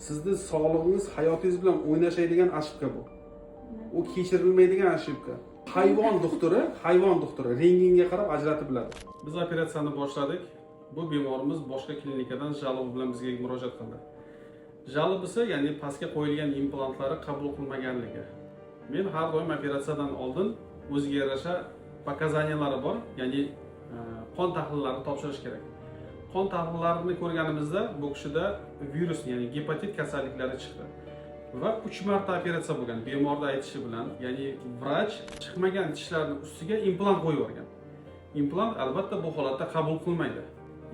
Sizni sog'lig'ingiz, hayotingiz bilan o'ynashadigan ошибка bu. U kechirilmaydigan ошибка. Hayvon doktori rentgenga qarab ajratib biladi. Biz operatsiyani boshladik. Bu bemorimiz boshqa klinikadan жалоба bilan bizga murojaat qildi. Жалоба si, ya'ni pastga qo'yilgan implantlari qabul qilmaganligi. Men har doim operatsiyadan oldin o'ziga yarasha показания lari bor, ya'ni qon tahlillarini topshirish kerak. Qon tahlillarini ko'rganimizda bu kishida virus, ya'ni gepatit kasalliklari chiqdi. Va 3 marta operatsiya bo'lgan bemorni aytishi bilan, ya'ni vrach chiqmagan tishlarni ustiga implant qo'yib yuborgan. Implant albatta bu holatda qabul qilmaydi.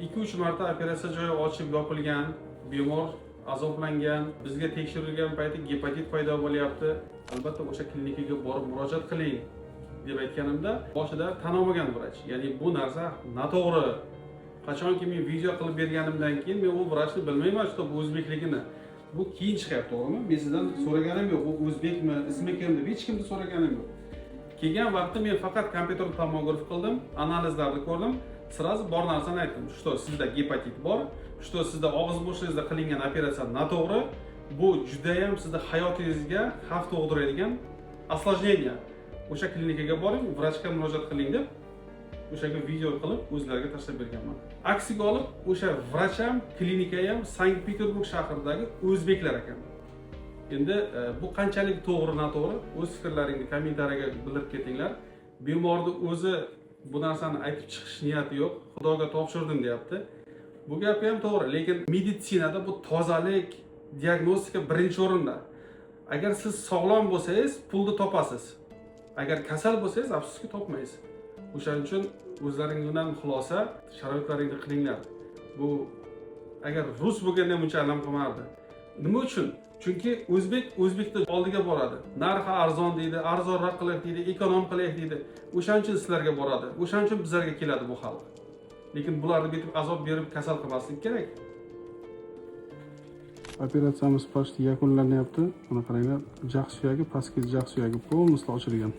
2-3 marta operatsiya joyi ochib yopilgan, bemor azoblangan, bizga tekshirilgan payti gepatit paydo bo'lyapti. Albatta o'sha klinikaga borib murojaat qiling deb aytganimda boshida tan olmagan vrach. Ya'ni bu narsa noto'g'ri. Qachonki men video qilib berganimdan keyin men u vrachni bilmayman, что bu o'zbekligini. Bu keyin chiqyapti, to'g'rimi? Men sizdan so'raganim yo'q, u o'zbekmi, ismi kim deb hech kimni so'raganim yo'q. Kelgan vaqtda men faqat kompyuter tomograf qildim, analizlarni ko'rdim, сразу bor narsani aytdim, что sizda gepatit bor, что sizda og'iz bo'shlig'ingizda qilingan operatsiya noto'g'ri, bu judayam sizni hayotingizga xavf tug'diradigan осложнение. O'sha klinikaga boring, vrachga murojaat qiling deb o'shaga video qilib o'zlariga tashlab berganman. Aksiga olib, o'sha vrach ham, klinika ham Sankt Peterburg shahridagi o'zbeklar ekan. Endi bu qanchalik to'g'ri, noto'g'ri, o'z fikrlaringni kommentariyaga bildirib ketinglar. Bemorni o'zi bu narsani aytib chiqish niyati yo'q, Xudoga topshirdim deyapti. Bu gapi ham to'g'ri, lekin meditsinada bu tozalik, diagnostika birinchi o'rinda. Agar siz sog'lom bo'lsangiz, pulni topasiz. Agar kasal bo'lsangiz, afsuski, topmaysiz. O'shaning uchun o'zlaringdan xulosa, sharoitlaringni qilinglar. Bu agar rus bo'lganda ham buncha alam qilmardi. Nima uchun? Chunki o'zbek o'zbekni oldiga boradi. Narxi arzon deydi, arzonroq qilaylik deydi, эконом qilaylik deydi. O'shaning uchun sizlarga boradi. O'shaning uchun bizlarga keladi bu xalq. Lekin bularni bitib azob berib kasal qilmaslik kerak. Operatsiyamiz почти yakunlanyapti. Mana qaranglar, jag' suyagi, pastki jag' suyagi полностью ochilgan.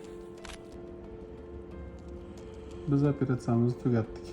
Biz operatsiyamizni tugatdik.